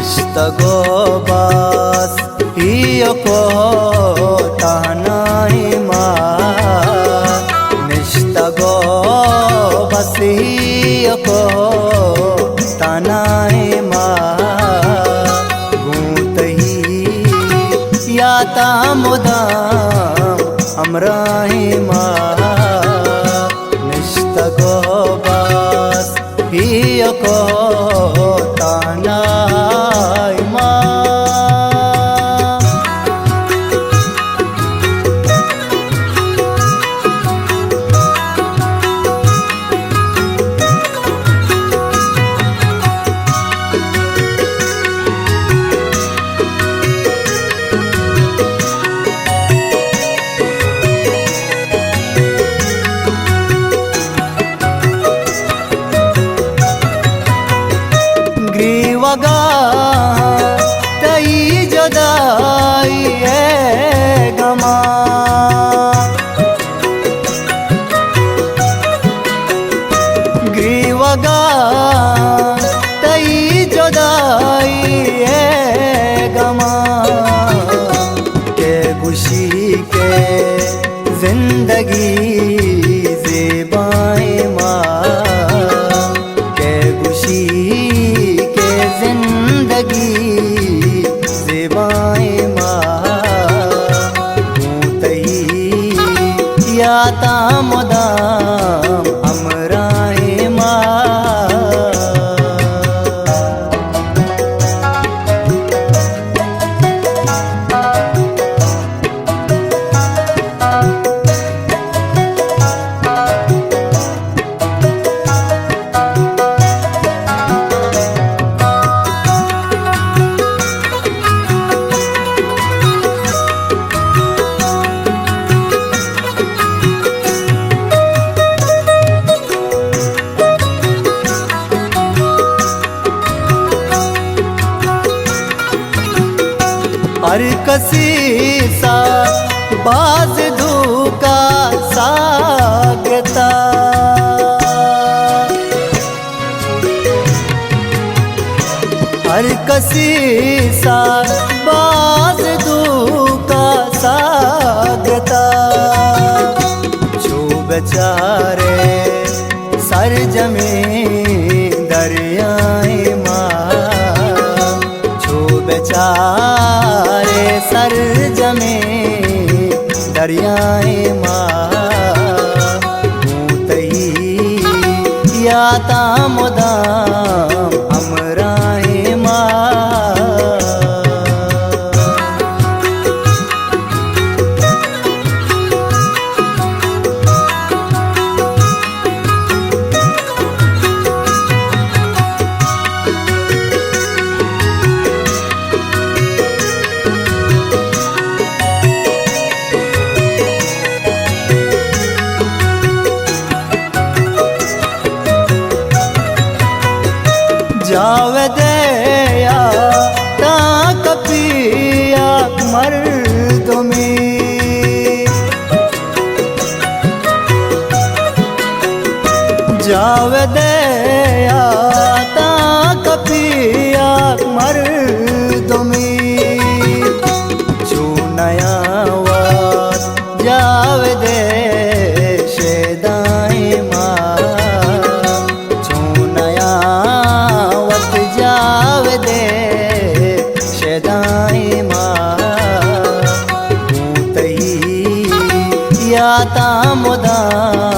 نشتگو بس ایوکو تہنائیں ما، نشتگو بس ایوکو تہنائیں ما، گوں تئی یاتاں مدام ہمراہیں ما، نشتگو بس ایوکو تہنائیں ما۔ گریوگا تئی جدائی ءِ گما، گریوگا تئی جدائی ءِ گما، کہ گوشی کہ زندگی زیبائیں ما، کہ گوشی کہ زندگی زیبائیں ما، گوں تئی یاتاں مدام ہمراہیں ما۔ ہر کسی سا باز دھوکا ساگتا، ہر کسی سا باز دھوکا ساگتا، چو بچارے سرجمیں دریائیں ما، چو بچارے سرجمیں دریائیں ما، گوں تئی یاتاں مدام ہمراہیں ما۔ جاودے یا تاں کپی یک مردمی، جاودے یا تاں کپی یک مردمی، چو نیاں وت جاودے شیدائیں ما، چو نیاں وت جاودے شیدائیں ما، گوں تئی یاتاں مدام